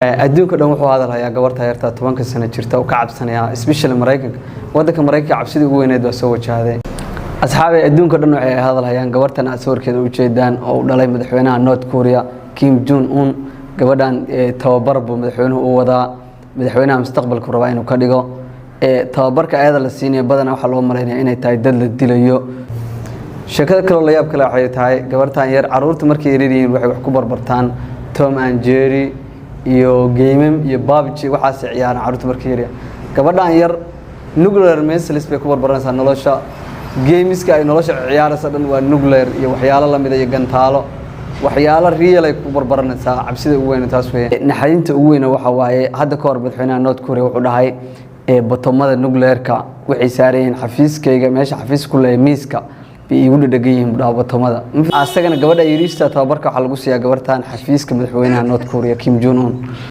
Adduunka dhan wuxuu hadalhayaa gabarta yarta 10-ka sano jirta oo ka cabsanaya, especially Maraykanka. Wadanka Maraykanka cabsidii ugu weyneed baa soo wajahday. Asxaabay, adduunka dhan waxay hadalhayaan gabartan aad sawirkeeda u jeedaan oo u dhalay madaxweynaha North Korea, Kim Jong Un. Gabadhan tababar buu madaxweynuhu u wadaa, madaxweynaha mustaqbalku rabaa inuu ka dhigo. Tababarka ayada la siinayo badanaa waxaa loo malaynaya inay tahay dad la dilayo. Sheekada kaloo la yaab kale waxay tahay gabartan yar, caruurta markay yaryar yihiin waxay wax ku barbartaan Tom and Jerry iyo game-am iyo PUBG, waxaasay ciyaaraan carruurta markay yaryar. Gabadhan yar nuclear missiles bay ku barbaranaysaa. Nolosha games-ka ay nolosha ciyaaraysa dhan waa nuclear iyo waxyaalo lamida iyo gantaalo, waxyaalo real ay ku barbaranaysaa. Cabsida ugu weyn taas weeye. Naxdinta ugu weyna waxa waaye, hadda ka hor madaxweynaha North Korea wuxuu dhahay batomada nuclearka waxay saaran yihiin xafiiskayga, meesha xafiis ku leeyahay, miiska bay iigu dhadhagan yihiin, buu dhaha, batomada. Asagana gabadha yariista tababarka waxaa lagu siiyaa gabartan xafiiska madaxweynaha North Korea, Kim Jong Un.